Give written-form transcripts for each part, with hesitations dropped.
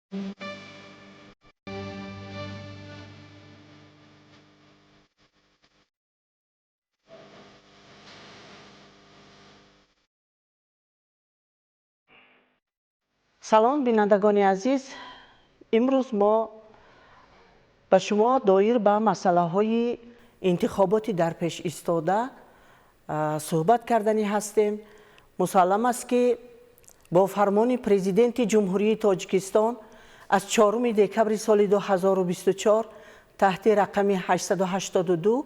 Салом, бинандагони азиз. Имрӯз мо ба шумо доир ба масъалаҳои интихоботи дар пеш истода суҳбат карданӣ ҳастем. Мусаллам аст, ки бо фармони Президенти Ҷумҳурии Тоҷикистон аз 4 декабри соли 2024 таҳти рақами 882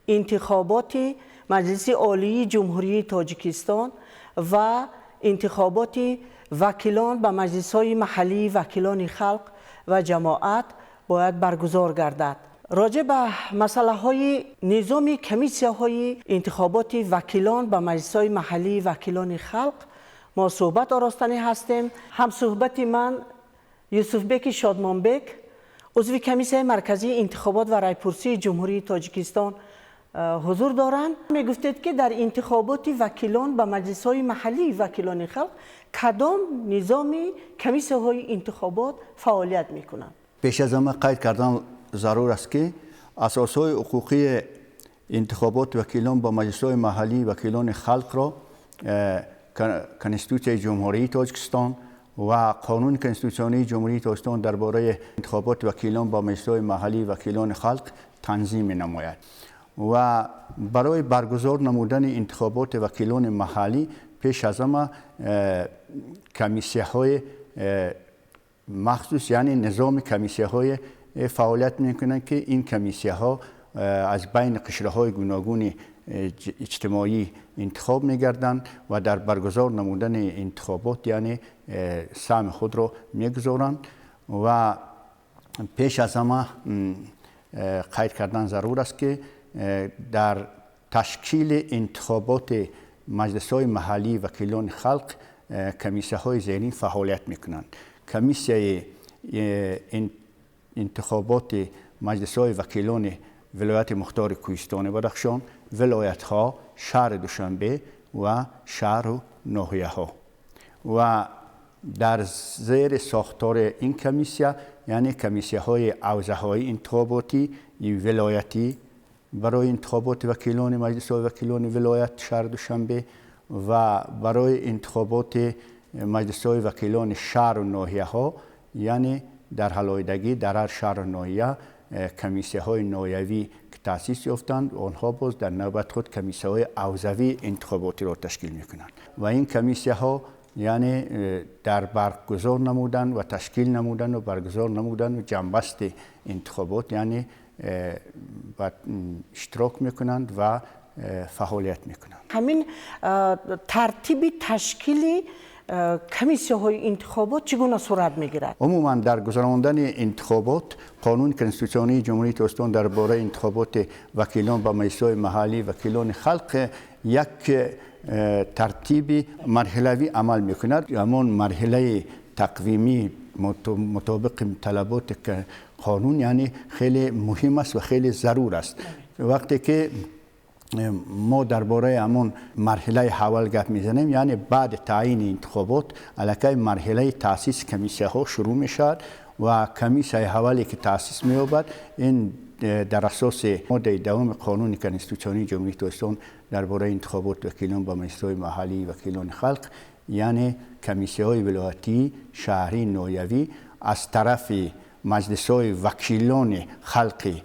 интихоботи Маҷлиси Олии Ҷумҳурии Тоҷикистон ва интихоботи вакилон ба маҷлисҳои маҳаллии вакилони халқ ва ҷамоат бояд баргузор гардад. Роҷеъ ба масъалаҳои низоми комиссияҳои интихоботи вакилон ба маҷлисҳои маҳаллии вакилони халқ мо суҳбат оростанӣ ҳастем. Ҳамсуҳбати ман Юсуфбеки Шодмонбек, узви Комиссияи марказии интихобот ва райпурсии Ҷумҳурии Тоҷикистон ҳузур доранд. Мегуфтед, ки дар интихоботи вакилон ба маҷлисҳои маҳаллии вакилони халқ кадом низоми комиссияҳои интихобот фаъолият мекунанд? Пеш аз ҳама қайд кардан зарур аст, ки асосҳои ҳуқуқии интихоботи вакилон ба маҷлисҳои маҳаллии вакилони халқро Конститутсияи Ҷумҳурии Тоҷикистон ва Қонуни конститутсионии Ҷумҳурии Тоҷикистон дар бораи интихоботи вакилон ба маҷлисҳои маҳаллии вакилони халқ танзим менамояд. Ва барои баргузор намудани интихоботи вакилони маҳаллӣ пеш аз ҳама комиссияҳои махсус, яъне низоми комиссияҳои фаъолият мекунанд, ки ин комиссияҳо аз байни қишрҳои гуногуни иҷтимоӣ интихоб мегарданд ва дар баргузор намудани интихобот, яъне саҳми худро мегузоранд. Ва пеш аз ҳама қайд кардан зарур аст, ки дар ташкили интихоботи маҷлисҳои маҳаллии вакилони халқ комиссияҳои зерин фаъолият мекунанд: комиссияи интихоботи маҷлисҳои вакилони вилояти мухтори Кӯҳистони Бадахшон, вилоятҳо, шаҳри Душанбе ва шаҳру ноҳияҳо. Ва дар зери сохтори ин комиссия, яъне комиссияҳои ҳавзаҳои интихоботӣ вилоятӣ барои интихоботи вакилони маҷлисҳои вакилони вилоят, шаҳри Душанбе ва барои интихоботи маҷлисҳои вакилони шаҳру ноҳияҳо, яъне дар ҳалоидагӣ дар ҳар шаҳру ноҳия комиссияҳои ноҳиявӣ ки таъсис ёфтанд, онҳо боз дар навбат худ комиссияҳои ҳавзавии интихоботиро ташкил мекунанд. Ва ин комиссияҳо, яъне дар баргузор намудан ва ташкил намудану баргузор намудану ҷамъбасти интихобот, яъне иштирок мекунанд ва фаъолият мекунанд. Ҳамин тартиби ташкили комиссияҳои интихобот чӣ гуна сурат мегирад? Умуман, дар гузарондани интихобот Қонуни конститутсионии Ҷумҳурии Тоҷикистон дар бораи интихоботи вакилон ба маҷлисҳои маҳаллии вакилони халқ як тартиби марҳилавӣ амал мекунад. Ҳамон марҳилаи тақвимӣ мутобиқи талаботи қонун, яъне хеле муҳим аст ва хеле зарур аст. Вақте ки мо дар бораи ҳамон марҳилаи аввал гап мезанем, яъне баъди таъйини интихобот аллакай марҳилаи таъсиси комиссияҳо шурӯъ мешавад. Ва комиссияи аввале ки таъсис меёбад, ин дар асоси моддаи 10-уми Қонуни конститутсионии Ҷумҳурии Тоҷикистон дар бораи интихоботи вакилон ба маҷлисҳои маҳаллии вакилони халқ, яъне комиссияҳои вилоятӣ, шаҳрӣ, ноҳиявӣ аз тарафи маҷлисҳои вакилони халқи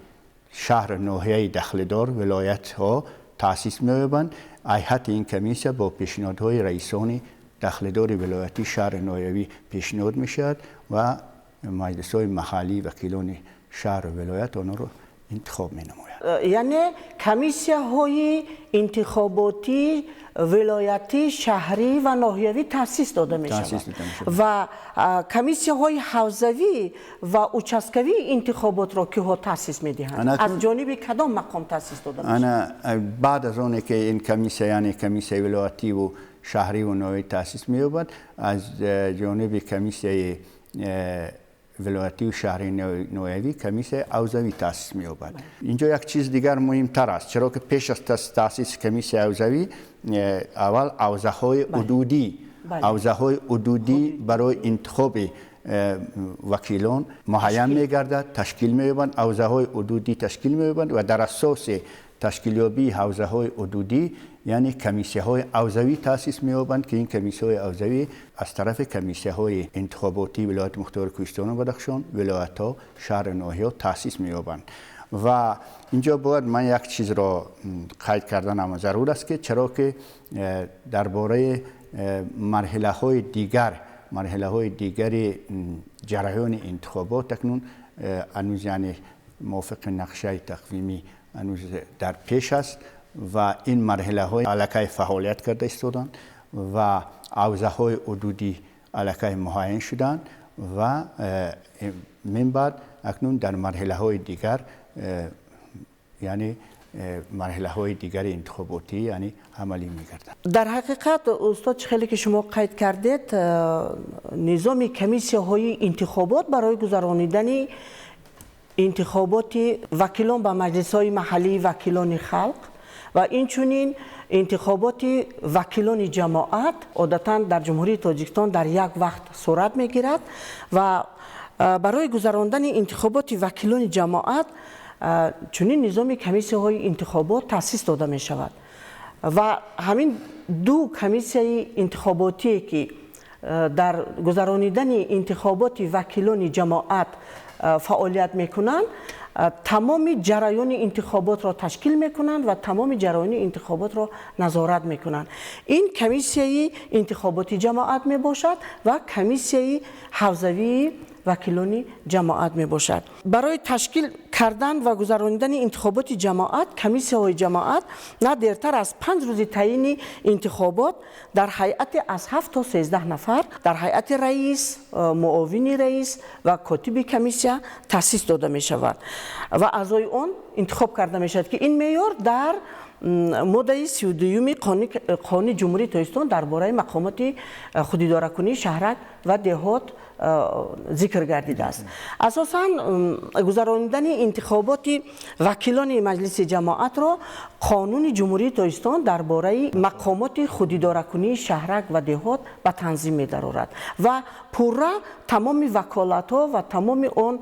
шаҳр, ноҳияи дахлдор, вилоятҳо таъсис меёбанд. Ҳайати ин комиссия бо пешниҳодҳои раисони дахлдори вилоятӣ, шаҳри, ноҳиявӣ пешниҳод мешавад ва маҷлисҳои маҳаллии вакилони шаҳру вилоят онҳоро интихоб менамояд. Яъне комиссияҳои интихоботӣ вилоятӣ, шаҳрӣ ва ноҳиявӣ таъсис дода мешавад ва комиссияҳои ҳавзавӣ ва участкавии интихоботро киҳо таъсис медиҳанд? Аз ҷониби кадом мақом таъсис дода мешавад? Баъд аз оне ки ин комиссия, яъне комиссияи вилоятиву шаҳриву ноҳиявӣ таъсис меёбад, аз ҷониби комиссияи вилоятию шаҳри, ноҳиявӣ комиссияи ҳавзавӣ таъсис меёбад. Инҷо як чиз дигар муҳимтар аст, чаро ки пеш аз таъсиси комиссияи ҳавзавӣ аввал ҳавзаҳои ҳудудӣ барои интихоби вакилон муайян мегардад, ташкил меёбанд, ҳавзаҳои ҳудудӣ ташкил меёбанд ва дар асоси ташкилёбии ҳавзаҳои ҳудудӣ, яъне комиссияҳои ҳавзавӣ таъсис меёбанд, ки ин комиссияҳои ҳавзавӣ аз тарафи комиссияҳои интихоботии вилояти мухтори Кӯҳистону Бадахшон, вилоятҳо, шаҳру ноҳияҳо таъсис меёбанд. Ва инҷо бояд ман як чизро қайд карданам зарур аст, ки чаро ки дар бораи марҳилаҳои дигари ҷараёни интихобот акнун ҳанӯз, яъне мувофиқи нақшаи тақвимӣ ҳанӯз дар пеш аст ва ин марҳилаҳои аллакай фаъолият карда истоданд ва ҳавзаҳои ҳудудӣ аллакай муайян шуданд ва мин баъд акнун дар марҳилаҳои дигар, яъне марҳилаҳои дигари интихоботӣ, яъне амалӣ мегарданд. Дар ҳақиқат, устод, чӣ хеле ки шумо қайд кардед, низоми комиссияҳои интихобот барои гузаронидани интихоботи вакилон ба маҷлисҳои маҳаллии вакилони халқ ва инчунин интихоботи вакилони ҷамоат одатан дар Ҷумҳурии Тоҷикистон дар як вақт сурат мегирад ва барои гузарондани интихоботи вакилони ҷамоат чунин низоми комиссияҳои интихобот таъсис дода мешавад ва ҳамин ду комиссияи интихоботие, ки дар гузаронидани интихоботи вакилони ҷамоат фаъолият мекунанд, тамоми ҷараёни интихоботро ташкил мекунанд ва тамоми ҷараёни интихоботро назорат мекунанд. Ин комиссияи интихоботи ҷамоат мебошад ва комиссияи ҳавзавии вакилони ҷамоат мебошад. Барои ташкил кардан ва гузаронидани интихоботи ҷамоат комиссияҳои ҷамоат на дертар аз 5 рӯзи таъйини интихобот дар ҳайати аз 7 то 13 нафар дар ҳайати раис, муовини раис ва котиби комиссия таъсис дода мешавад ва аъзои он интихоб карда мешавад, ки ин меъёр дар моддаи 32-юми Қонуни Ҷумҳурии Тоҷикистон дар бораи мақомоти худидоракунии шаҳрак ва деҳот зикр гардидааст. Асосан гузаронидани интихоботи вакилони маҷлиси ҷамоатро Қонуни Ҷумҳурии Тоҷикистон дар бораи мақомоти худидоракунии шаҳрак ва деҳот ба танзим медарорад ва пурра тамоми ваколатҳо ва тамоми он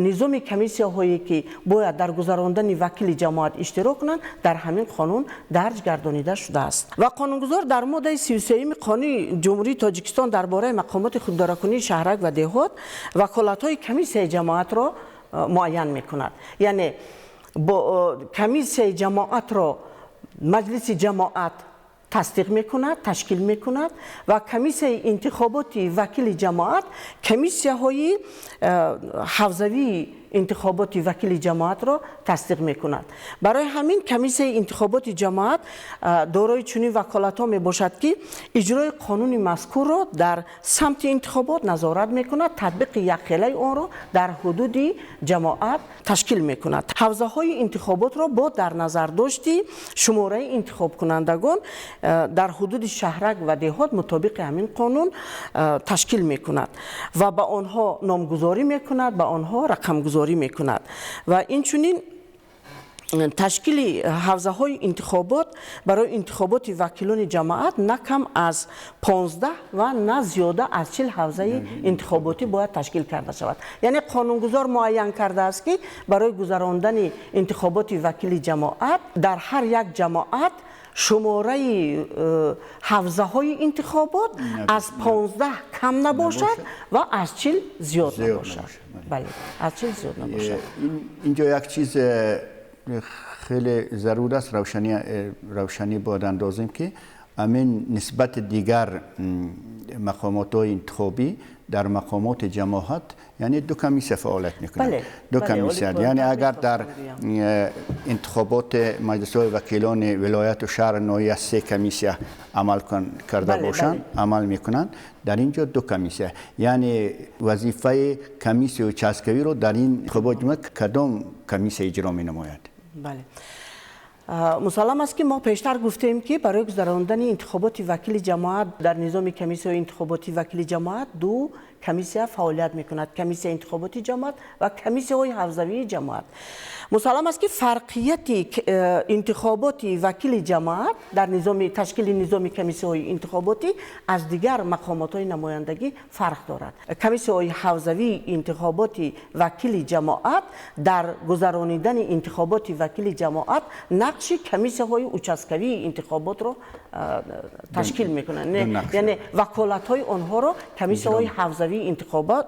низоми комиссияҳое, ки бояд дар гузарондани вакили ҷамоат иштирок кунанд, дар ҳамин қонун дарҷ гардонида шудааст. Ва қонунгузор дар моддаи 33-юми Қонуни Ҷумҳурии Тоҷикистон дар бораи мақомоти худидоракунии шаҳрак ва деҳот ваколатҳои комиссияи ҷамоатро муайян мекунад. Яъне бо комиссияи ҷамоатро маҷлиси ҷамоат тасдиқ мекунад, ташкил мекунад ва комиссияи интихоботи вакили ҷамоат комиссияҳои ҳавзавии интихоботи вакили ҷамоатро тасдиқ мекунад. Барои ҳамин комиссияи интихоботи ҷамоат дорои чунин ваколатҳо мебошад, ки иҷрои қонуни мазкурро дар самти интихобот назорат мекунад, татбиқи якхелаи онро дар ҳудуди ҷамоат ташкил мекунад. Ҳавзаҳои интихоботро бо дар назардошти шумораи интихобкунандагон дар ҳудуди шаҳрак ва деҳот мутобиқи ҳамин қонун ташкил мекунад ва ба онҳо номгузорӣ мекунад, ба онҳо рақамгузорӣ мекунад. Ва инчунин ташкили ҳавзаҳои интихобот барои интихоботи вакилони ҷамоат на кам аз 15 ва на зиёда аз 40 ҳавзаи интихоботӣ бояд ташкил карда шавад. Яъне қонунгузор муайян кардааст, ки барои гузарондани интихоботи вакили ҷамоат дар ҳар як ҷамоат шумораи ҳавзаҳои интихобот аз 15 кам набошад ва аз 40 зиёд набошад. Бале, аз 40 зиёд набошад. Инҷо як чиз хеле зарур аст, равшанӣ бояд андозем, ки ҳамин нисбати дигар мақомотҳои интихобӣ дар мақомоти ҷамоат, яъне ду комиссия фаъолият мекунад, ду комиссия. Яъне агар дар интихоботи маҷлисҳои вакилони вилояту шаҳр ноҳия се комиссия амал карда бошанд, амал мекунанд, дар ин ҷо ду комиссия. Яъне вазифаи комиссияи участкавиро дар ин интихобот кадом комиссия иҷро менамояд? Бале, мусаллам аст, ки мо пештар гуфтем, ки барои гузарондани интихоботи вакили ҷамоат дар низоми комиссияҳои интихоботи вакили ҷамоат ду комиссия фаъолият мекунад: комиссияи интихоботи ҷамоат ва комиссияҳои ҳавзавии ҷамоат. Мусаллам аст, ки фарқияти интихоботи вакили ҷамоат дар низоми ташкили низоми комиссияҳои интихоботӣ аз дигар мақомотҳои намояндагӣ фарқ дорад. Комиссияҳои ҳавзавии интихоботи вакили ҷамоат дар гузаронидани интихоботи вакили ҷамоат нақши комиссияҳои участкавии интихоботро ташкил мекунанд, яъне ваколатҳои онҳоро комиссияҳои ҳавзавии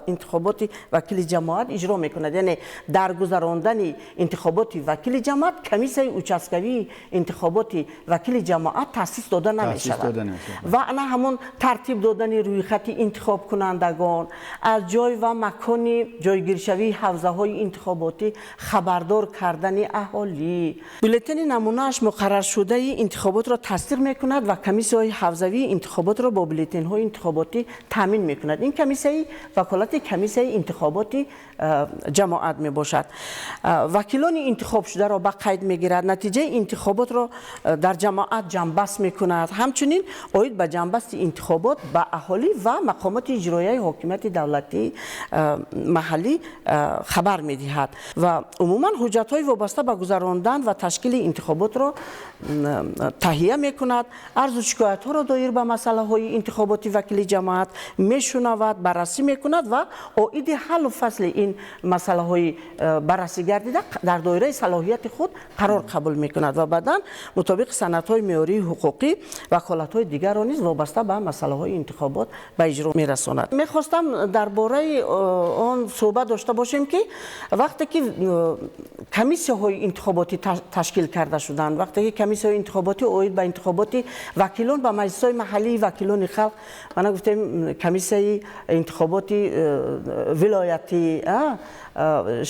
интихоботи вакили ҷамоат иҷро мекунад. Яъне дар гузарондани интихоботи вакили ҷамоат комиссияи участкавии интихоботи вакили ҷамоат таъсис дода намешавад ва ана ҳамон тартиб додани рӯйхати интихобкунандагон, аз ҷой ва макони ҷойгиршавии ҳавзаҳои интихоботӣ хабардор кардани аҳолӣ, бюллетени намунааш муқарраршудаи интихоботро тасдиқ мекунад ва комиссияҳои ҳавзавии интихоботро бо бюллетенҳои интихоботӣ таъмин мекунад. Ин комиссияи ваколати комиссияи интихоботи ҷамоат мебошад. Вакилони интихобшударо ба қайд мегирад, натиҷаи интихоботро дар ҷамоат ҷамъбаст мекунад. Ҳамчунин оид ба ҷамъбасти интихобот ба аҳолӣ ва мақомоти иҷроияи ҳокимияти давлатии маҳаллӣ хабар медиҳад ва умуман ҳуҷҷатҳои вобаста ба гузарондан ва ташкили интихоботро таҳия мекунад, арзу шикоятҳоро доир ба масъалаҳои интихоботи вакили ҷамоат мешунавад, баррасӣ мекунад ва оиди ҳаллу фасли ин масъалаҳои баррасӣ гардида дар доираи салоҳияти худ қарор қабул мекунад ва баъдан мутобиқи санадҳои меъёрии ҳуқуқӣ ваколатҳои дигарро низ вобаста ба масъалаҳои интихобот ба иҷро мерасонад. Мехостам дар бораи он суҳбат дошта бошем, ки вақте ки комиссияҳои интихоботӣ ташкил карда шуданд, вақте ки комиссияҳои интихоботӣ оид ба интихоботи вакилон ба маҷлисҳои маҳаллии вакилони халқ, мана гуфтем, комиссияи интихоботи вилоятӣ,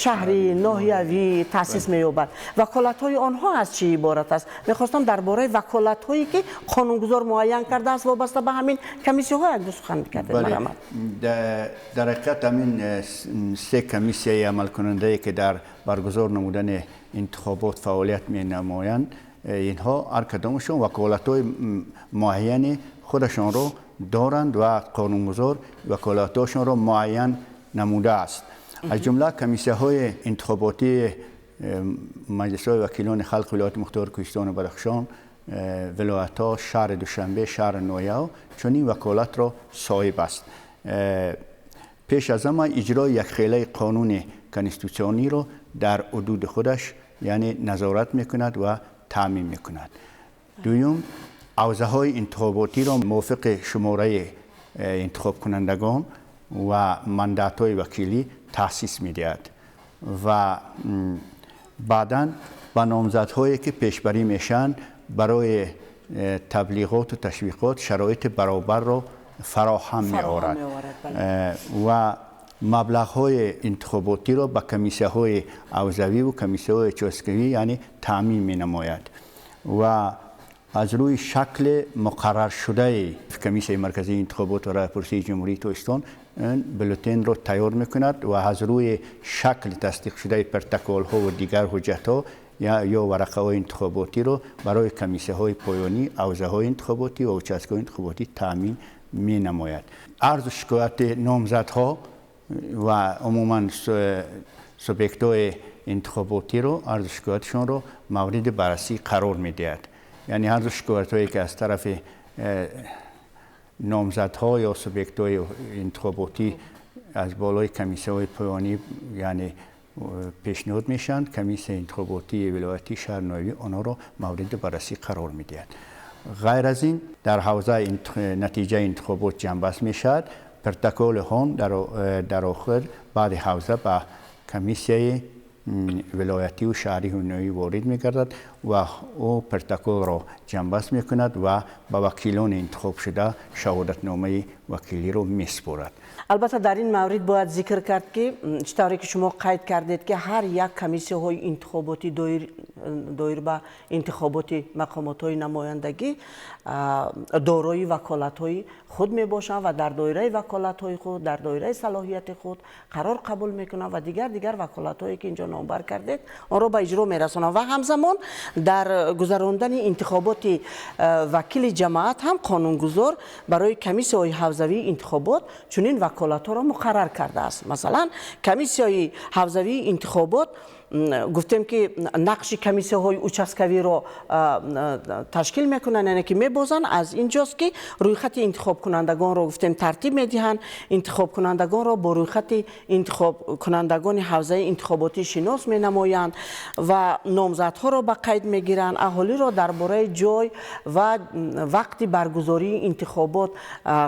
шаҳрӣ, ноҳиявӣ таъсис меёбад, ваколатҳои онҳо аз чӣ иборат аст? Мехостам дар бораи ваколатҳое, ки қонунгузор муайян кардааст, вобаста ба ҳамин комиссияҳо як ду сухан мекардед. Марҳамат. Дар ҳақиқат, ҳамин се комиссияи амалкунандае, ки дар баргузор намудани интихобот фаъолият менамоянд, инҳо ҳар кадомашон ваколатҳои муайяни худашонро доранд ва қонунгузор ваколатҳошонро муайян намудааст. Аз ҷумла комиссияҳои интихоботии маҷлисҳои вакилони халқ вилояти мухтори Кӯҳистону Бадахшон, вилоятҳо, шаҳри Душанбе, шаҳри ноҳияҳо чунин ваколатро соҳиб аст: пеш аз ҳама иҷрои якхелаи қонуни конститутсиониро дар ҳудуди худаш, яъне назорат мекунад ва таъмин мекунад. Дуюм, ҳавзаҳои интихоботиро мувофиқи шумораи интихобкунандагон ва мандатҳои вакилӣ таъсис медиҳад ва баъдан ба номзадҳое, ки пешбарӣ мешаванд, барои таблиғоту ташвиқот шароити баробарро фароҳам меорад ва маблағҳои интихоботиро ба комиссияҳои ҳавзавӣ комиссияҳои участкавӣ, яъне таъмин менамояд ва аз рӯи шакли муқарраршудаи Комиссияи марказии интихобот ва раъйпурсии Ҷумҳурии Тоҷикистон бюллетенро тайёр мекунад ва аз рӯи шакли тасдиқшудаи протоколҳо ва дигар ҳуҷҷатҳо ё варақаҳои интихоботиро барои комиссияҳои поёнӣ, ҳавзаҳои интихоботӣ ва участкаҳои интихоботӣ таъмин менамояд. Арзу шикояти номзадҳо ва умуман субъектҳои интихоботиро, арзу шикоятшонро мавриди баррасӣ қарор медиҳад, яъне арзу шикоятҳое, ки аз тарафи номзадҳо ё субъектҳои интихоботӣ аз болои комиссияҳои поёнӣ, яъне пешниҳод мешаванд, комиссияи интихоботии вилоятӣ, шаҳр, ноҳиявӣ онҳоро мавриди баррасӣ қарор медиҳад. Ғайр аз ин, дар ҳавзаи натиҷаи интихобот ҷамъбаст мешавад, протоколи он дар охир баъди ҳавза ба комиссияи вилоятию шаҳрию ноҳиявӣ ворид мегардад ва ӯ протоколро ҷамъбаст мекунад ва ба вакилони интихобшуда шаҳодатномаи вакилиро месупорад. Албатта, дар ин маврид бояд зикр кард, ки чӣ тавре ки шумо қайд кардед, ки ҳар як комиссияҳои интихоботӣ доир Доир ба интихоботи мақомотҳои намояндагӣ дорои ваколатҳои худ мебошанд ва дар доираи ваколатҳои худ, дар доираи салоҳияти худ қарор қабул мекунанд ва дигар ваколатҳое, ки инҷо номбар кардед, онро ба иҷро мерасонанд. Ва ҳамзамон дар гузарондани интихоботи вакили ҷамоат ҳам қонунгузор барои комиссияҳои ҳавзавии интихобот чунин ваколатҳоро муқаррар кардааст. Масалан, комиссияи ҳавзавии интихобот, гуфтем, ки нақши комиссияҳои участкавиро ташкил мекунанд, яъне ки мебозанд. Аз инҷост, ки рӯйхати интихобкунандагонро, гуфтем, тартиб медиҳанд, интихобкунандагонро бо рӯйхати интихобкунандагони ҳавзаи интихоботӣ шинос менамоянд ва номзадҳоро ба қайд мегиранд, аҳолиро дар бораи ҷой ва вақти баргузории интихобот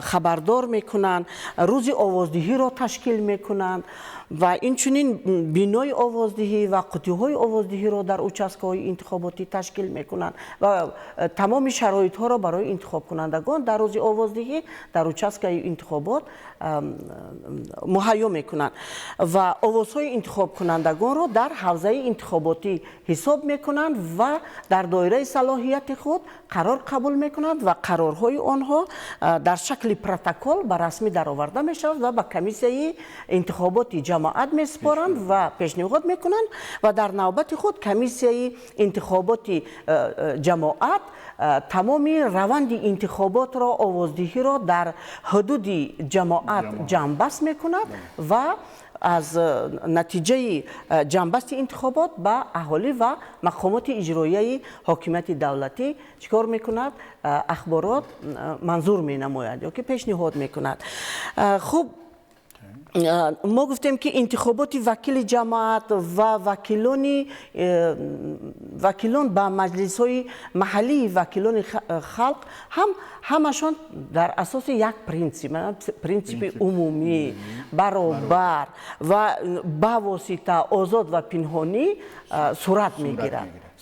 хабардор мекунанд, рӯзи овоздиҳиро ташкил мекунанд ва инчунин бинои овоздиҳӣ ва қутиҳои овоздиҳиро дар участкаҳои интихоботӣ ташкил мекунанд ва тамоми шароитҳоро барои интихобкунандагон дар рӯзи овоздиҳӣ дар участкаи интихобот муҳайё мекунанд ва овозҳои интихобкунандагонро дар ҳавзаи интихоботӣ ҳисоб мекунанд ва дар доираи салоҳияти худ қарор қабул мекунанд ва қарорҳои онҳо дар шакли протокол ба расмӣ дароварда мешавад ва ба комиссияи интихоботи ҷамоат месупоранд ва пешниҳод мекунанд. Ва дар навбати худ комиссияи интихоботи ҷамоат тамоми раванди интихоботро, овоздиҳиро дар ҳудуди ҷамоат ҷамъбаст мекунад ва аз натиҷаи ҷамъбасти интихобот ба аҳолӣ ва мақомоти иҷроияи ҳокимияти давлатӣ чӣ кор мекунад? Ахборот манзур менамояд ё ки пешниҳод мекунад. Хуб, мо гуфтем, ки интихоботи вакили ҷамоат ва вакилон ба маҷлисҳои маҳаллии вакилони халқ ҳам ҳамашон дар асоси як принсип, принсипи умумӣ, баробар ва бавосита, озод ва пинҳонӣ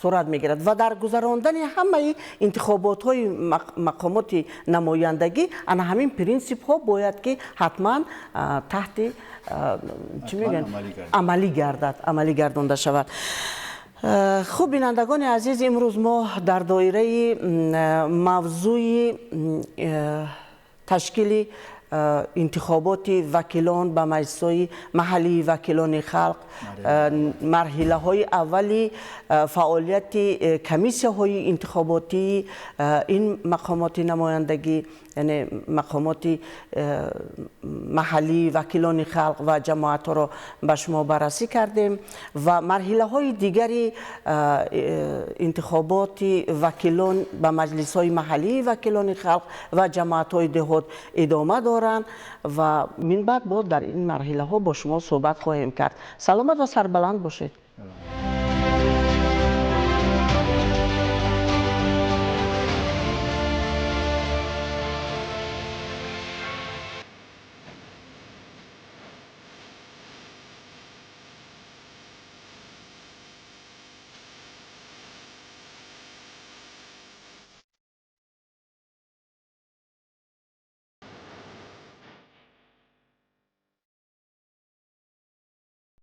сурат мегирад ва дар гузарондани ҳамаи интихоботҳои мақомоти намояндагӣ ана ҳамин принсипҳо бояд ки ҳатман таҳти, чӣ мегӯянд, амалӣ гардонда шавад. Хуб, бинандагони азиз, имрӯз мо дар доираи мавзӯи ташкили интихоботи вакилон ба маҷлисҳои маҳаллии вакилони халқ, марҳилаҳои аввали фаъолияти комиссияҳои интихоботии ин мақомоти намояндагӣ, яъне мақомоти маҳаллии вакилони халқ ва ҷамоатҳоро ба шумо баррасӣ кардем ва марҳилаҳои дигари интихоботи вакилон ба маҷлисҳои маҳаллии вакилони халқ ва ҷамоатҳои деҳот идома доранд ва минбаъд боз дар ин марҳилаҳо бо шумо суҳбат хоҳем кард. Саломат ва сарбаланд бошед.